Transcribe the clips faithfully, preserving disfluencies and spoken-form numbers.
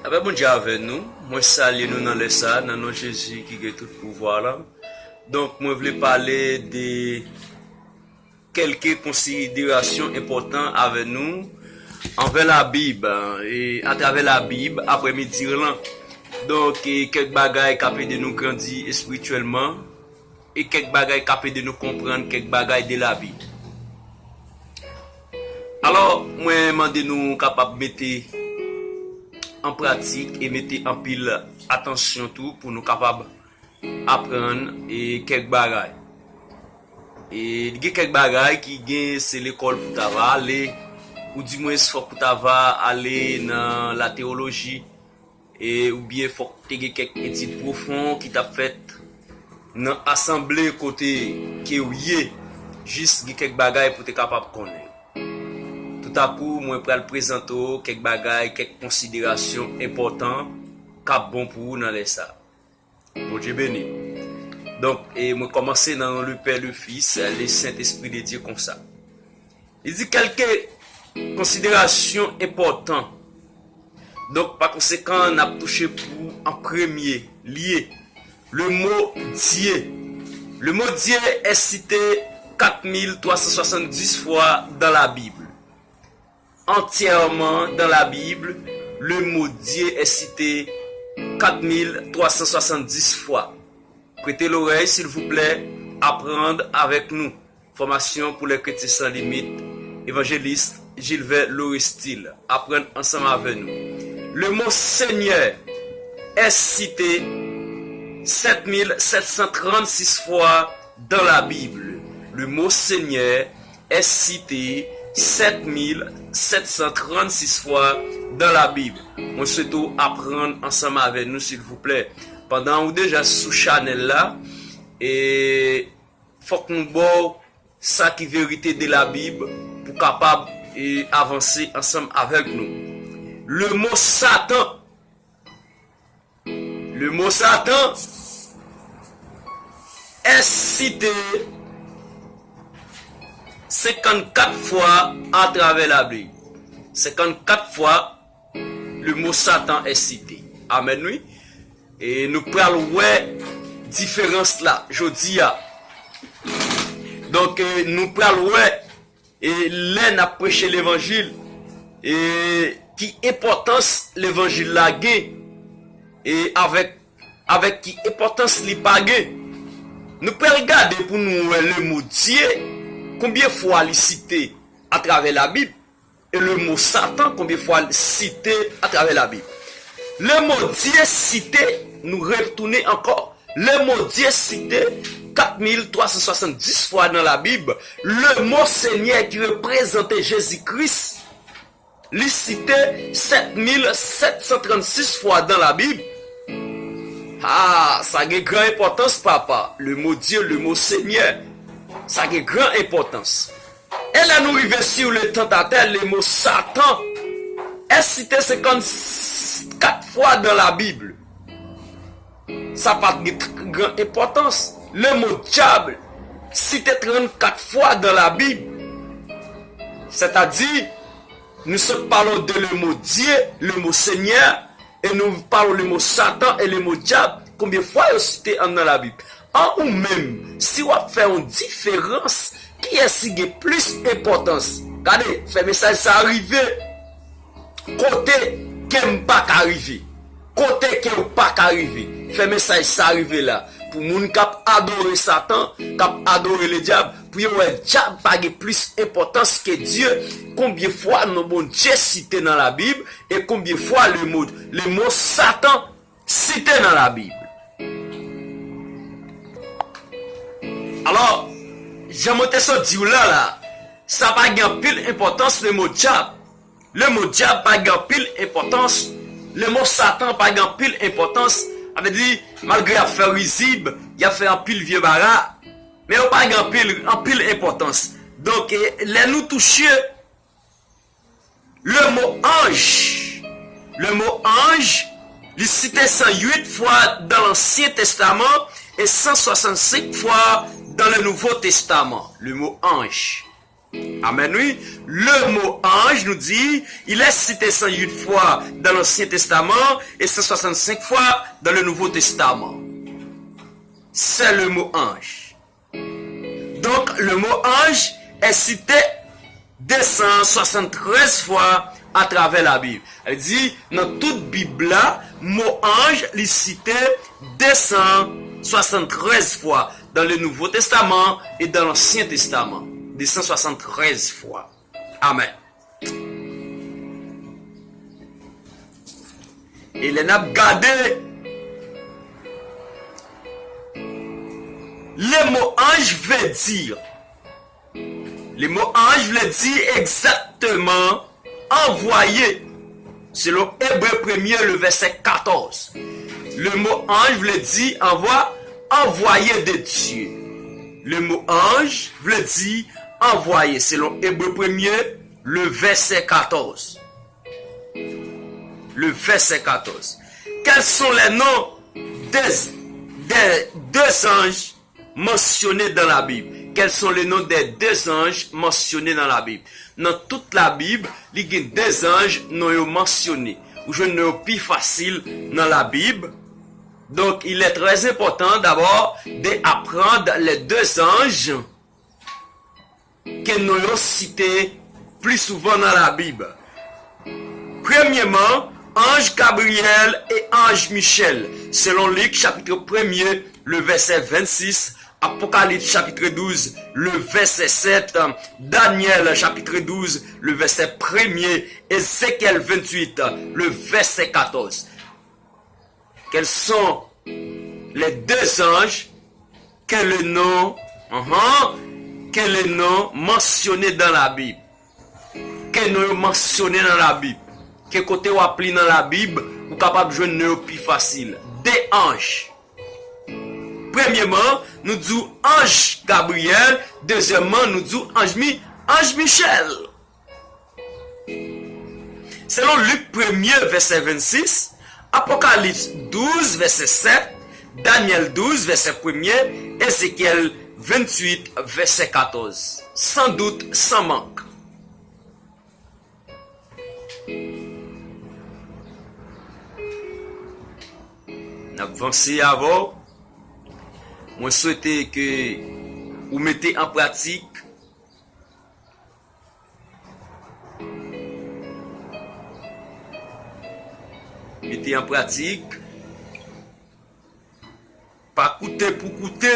Lapè Bondye avè nou. Mwen salye nou nan lè sa a, nan non Jezi ki gen tout pouvwa la. Donk, mwen vle pale de kèlke konsiderasyon enpòtan avè nou anvè Labib, e atravè Labib, aprè midi lan. Donk, e kèk bagay k ap ede nou grandi espirityèlman, e kèk bagay k ap ede nou konprann kèk bagay de Labib. Alò, mwen mande nou kapab mete an pratik e mete anpil atansyon tou pou nou kapab aprann e kèk bagay. E gen kèk bagay ki gen se lekòl pou ta va ale, oudimwens fòk ou ta va ale nan latewoloji, e oubyen fòk te gen kèk etid pwofon ki t ap fèt nan asanble kote ke w ye, jis gen kèk bagay pou te kapab konnen. Toutakou, mwen pral prezante w kèk bagay, kèk konsiderasyon enpòtan k ap bon pou ou nan lè sa a. Bondye beni. Donk, e mwen kòmanse nan non le Pè, le Fis, le Sentespri de Dye konsa. Li di kèlke konsiderasyon enpòtan. Donk, pa konsekan, n ap touche pou an premye lye le mo Dieu. Le mot Dieu est cité quatre mille trois cent soixante-dix fois dans la Bible. Entièrement dans la Bible, le mot Dieu est cité quatre mille trois cent soixante-dix fois. Prêtez l'oreille, s'il vous plaît, apprendre avec nous. Formation pour les chrétiens sans limite, évangéliste Gilbert Loristil. Aprann ansanm avè nou. Le mot Seigneur est cité sept mille sept cent trente-six fois dans la Bible. Le mot Seigneur est cité sept mille sept cent trente-six fois dans la Bible. Mwen swete w aprann ansanm avè nou, silvouplè. Pandan ou deja sou chanèl la, e fòk nou ba w sa ki verite de Labib pou kapab, e, avanse ansanm avèk nou. Le mot Satan. Le mot Satan est cité cinquante-quatre fois à travers la Bible. Cinquante-quatre fois, le mot Satan est cité. Amèn, wi. E nou pral wè diferans la jodi a. Donk, e, nou pral wè, e, lè n ap preche levanjil, e, ki enpòtans levanjil la gen, e avèk, avèk ki enpòtans li pa gen. Nou pral gade pou nou wè le mo Dye, konbyen fwa li site atravè Labib, e le mo Satan, konbyen fwa l site atravè Labib. Le mo Dye site, nou retounen ankò, le mo Dye site kat mil twa san swasanndis fwa nan Labib, le mo Senyè ki reprezante Jezi Kris, li site sèt mil sèt san trannsis fwa nan Labib. Ah, sa gen gran enpòtans, papa. Le mo Dye, le mo Senyè, sa gen gran enpòtans. E lè nou rive sur le tentateur, le mo Satan est cité cinquante-quatre fois dans la Bible. Sa pa t gen tr-, gran enpòtans. Le mo dyab site trannkat fwa dans la Bible. Sètadi, nou sot pale de le mo Dye, le mo Senyè, e nou pale le mo Satan e le mo dyab. Konbyen fwa yo site anndan Labib? An ou menm, si w ap fè yon diferans, kiyès ki gen plis enpòtans? Gade, fè mesaj sa a rive kote ke m pa ka rive, kote ke w pa ka rive. Fè mesaj sa a rive la. Pou moun k ap adore Satan, k ap adore ledyab, pou yo wè dyab pa gen plis enpòtans ke Dye. Konbyen fwa non Bondye site nan Labib e konbyen fwa le mo, le mo Satan site nan Labib? Alò, jan mwen te sot di w la la, sa pa gen anpil enpòtans le mo dyab. Le mo dyab pa gen anpil enpòtans. Le mo Satan pa gen anpil enpòtans. Sa vle di, malgre y ap fè rizib, y ap fè anpil vye bara, men yo pa gen anpil, anpil enpòtans. Donk, e, lè nou touche le mo anj, le mo anj, li site san uit fwa dans l'Ancien Testament e san swasannsenk fwa dans le Nouveau Testament. Le mo anj. Amen, oui. Le mot ange, nous dit, il est cité cent huit fois dans l'Ancien Testament et cent soixante-cinq fois dans le Nouveau Testament. C'est le mot ange. Donc, le mot ange est cité deux cent soixante-treize fois à travers la Bible. Sa vle di, nan tout Bib la, mo anj li site deux cent soixante-treize fois dans le Nouveau Testament et dans l'Ancien Testament. Deux cent soixante-treize fois. Amen. E lè n ap gade, le mot ange veut dire, le mot ange veut dire exactement envoyé, selon Hébreu premier, le verset quatorze. Le mot ange veut dire envoi, envoyé de Dieu. Le mot ange veut dire envoyé, selon Hébreu premier, le verset quatorze. Le verset quatorze. Quels sont les noms des, des deux anges mentionnés dans la Bible? Quels sont les noms des deux anges mentionnés dans la Bible? Nan tout Labib, li gen de zanj non yo mansyone. Ou jwenn non yo pi fasil nan Labib. Donc, il est très important d'abord d'apprendre les deux anges ke non yo site pli souvan nan Labib. Premyèman, anj Gabriyèl e anj Michèl, selon Lik chapit premye, le vèsè vennsis, Apokalips chapit douz, le vèsè sèt, Danyèl chapit douz, le vèsè premye, Ezekyèl venntuit, le vèsè katòz. Quels sont les deux anges que le nom, uh-huh, que le nom mentionné dans la Bible? Ke non yo mansyone nan Labib. Ke kote w ap li nan Labib, ou kapab jwenn non yo pi fasil. De anj. Premyèman, nou di w anj Gabriyèl. Dezyèmman, nou di w anj Mi, anj Michèl. Selon Lik premye, vèsè vennsis, Apokalips douz, vèsè sèt, Danyèl douz, vèsè premye, Ezekyèl venntuit, vèsè katòz. San dout, san mank. N ap vanse avè w. Mwen swete ke ou mete an pratik. Mete an pratik. Pa koute pou koute.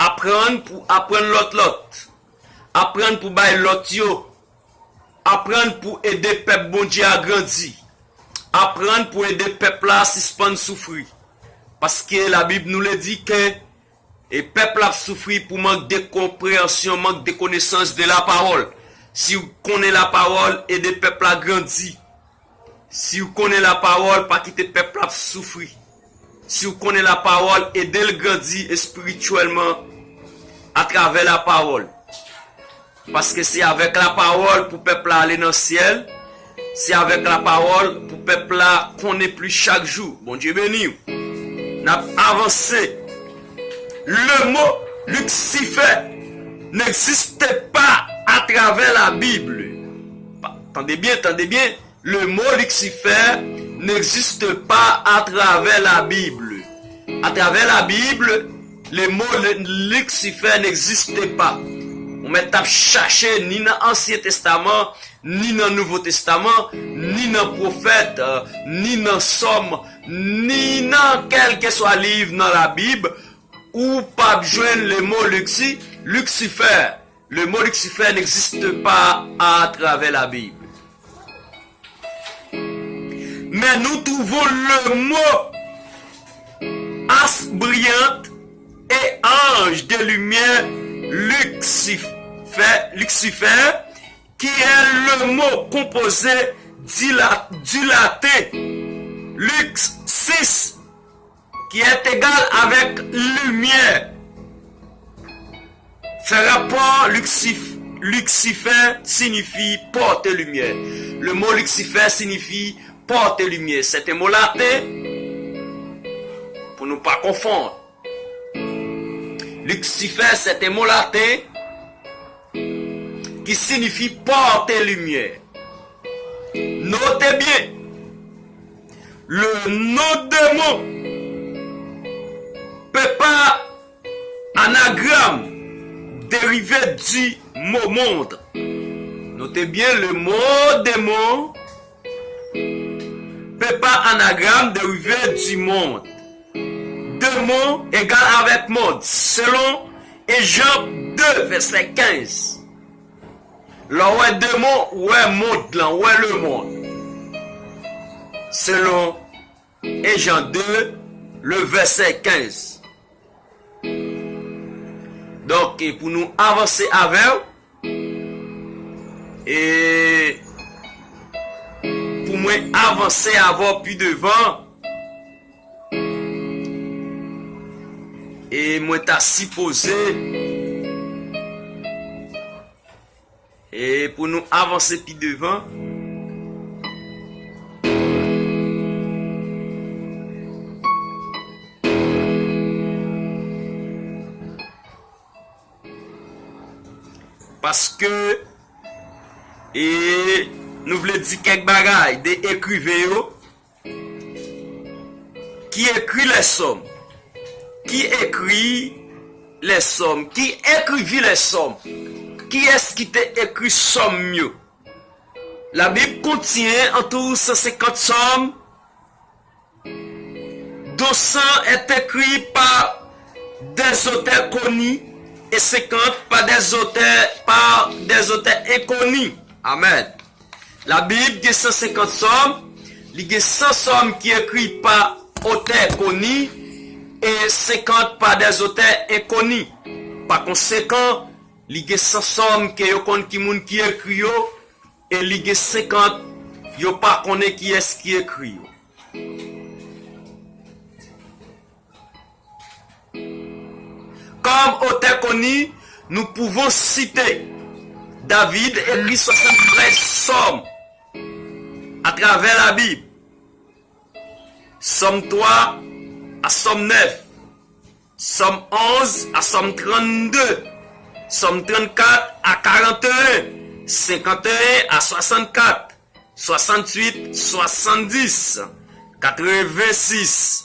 Aprann pou aprann lòt lòt. Aprann pou bay lòt yo. Aprann pou ede pèp Bondye a grandi. Aprann pou ede pèp la sispann soufri. Paske Labib nou le di ke e pèp la ap soufri pou mank de konpreyansyon, mank de konesans de la pawòl. Si w konnen la pawòl, ede pèp la grandi. Si w konnen la pawòl, pa kite pèp la ap soufri. Si w konnen la pawòl, ede l grandi espirityèlman atravè la pawòl. Paske se avèk la pawòl pou pèp la ale nan syèl. Se avèk la pawòl pou pèp la konnen plis chak jou. Bondye beni w. N ap avanse. Le mot Lucifer n'existe pas à travers la Bible. Pa- Tande byen, tande byen. Le mot Lucifer n'existe pas à travers la Bible. À travers la Bible, le mot Lu- Lucifer n'existe pas. Ou mèt ap chache ni nan Ansyen Testaman, ni nan Nouvo Testaman, ni nan pwofèt, euh, ni nan Sòm, ni nan kèlkeswa liv nan Labib, ou p ap jwenn le mot Luxi- Lucifer. Le mot Lucifer n'existe pas à travers la Bible. Mais nous trouvons le mot as brillant et ange de lumière Lucifer, Lucifer, qui est le mot composé dila- du latin luxis, qui est égal avec lumière. Fè rapò Luksif- Lucifer signifie porter lumière. Le mot Lucifer signifie porter lumière. C'est un mot latin, pour nous pas confondre. Lucifer, c'est un mot latin qui signifie porter lumière. Notez bien, le nom démon peut pas anagramme dérivé du mot monde. Notez bien, le mot démon peut pas anagramme dérivé du monde. Démon égal avec monde, selon un Jean deux, verset quinze. Lè w wè démon, ou wè mond lan, ou wè le monde. Selon un Jean deux, le verset quinze. Donk, e pou nou avanse avè w, e pou mwen avanse avè w pi devan, e mwen ta sipoze, e pou nou avanse pi devan, paske, e nou vle di kèk bagay de ekriven yo. Qui écrit les psaumes? Qui écrit les psaumes? Qui écrivit les psaumes? Kiyès ki te ekri sòm yo? La Bible contient en tout cent cinquante psaumes, dont cent est écrit par des auteurs connus et cinquante par des auteurs, par des auteurs inconnus. Amen. Labib gen san senkant sòm, li gen san sòm ki ekri pa otè koni e senkant pa dèzotè enkoni. Pa konsekan, li gen san sòm ke yo konn ki moun ki ekri yo, e li gen senkant yo pa konnen kiyès ki ekri yo. Kòm otè koni, nous pouvons citer David écrit soixante-treize psaumes à travers la Bible. Psaume trois à Psaume neuf, Psaume onze à Psaume trente-deux, Psaume trente-quatre à quarante et un, cinquante et un à soixante-quatre, soixante-huit, soixante-dix, quatre-vingt-six,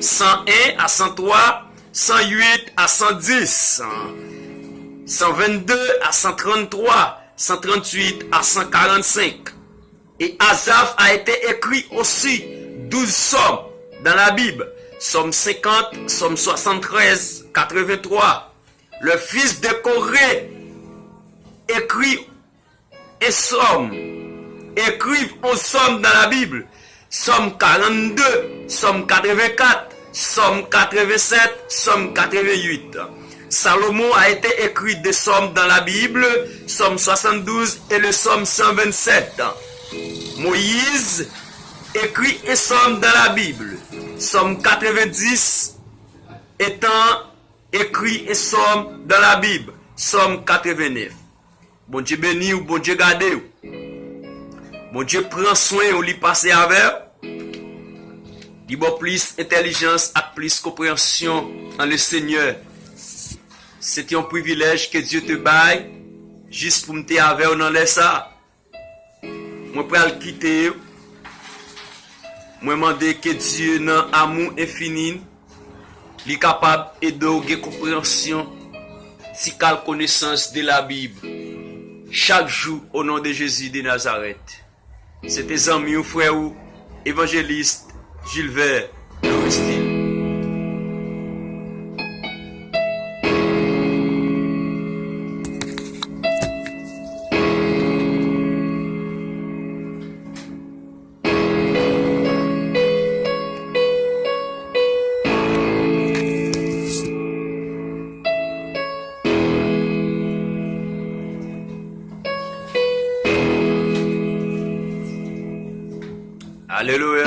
cent un à cent trois, cent huit à cent dix, cent vingt-deux à cent trente-trois, cent trente-huit à cent quarante-cinq. Et Asaph a été écrit aussi douze psaumes dans la Bible, psaume cinquante, psaume soixante-treize, quatre-vingt-trois. Le fils de Coré écrit un psaume, écrivent un psaume dans la Bible, psaume quarante-deux, psaume quatre-vingt-quatre, psaume quatre-vingt-sept, psaume quatre-vingt-huit. Salomon a été écrit des psaumes dans la Bible, psaume soixante-douze et le psaume cent vingt-sept. Moïse écrit un psaume dans la Bible, psaume quatre-vingt-dix étant écrit un psaume dans la Bible, psaume quatre-vingt-neuf. Bondye beni w, Bondye gade w. Bondye pran swen w, li pase avè w. Li ba w plis entèlijans ak plis konpreyansyon an le Senyè. Se te yon privilèj ke Dye te bay jis pou m te avè w nan lè sa a. Mwen pral kite w. Mwen mande ke Dye nan amou enfini l, li kapab ede w gen konpreyansyon, ti kal konesans de la Bib chak jou, o non de Jezi de Nazarèt. Se te zanmi w, frè w, evanjelis Gilbert Loristil. Alelouya.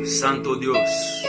Santo Dios.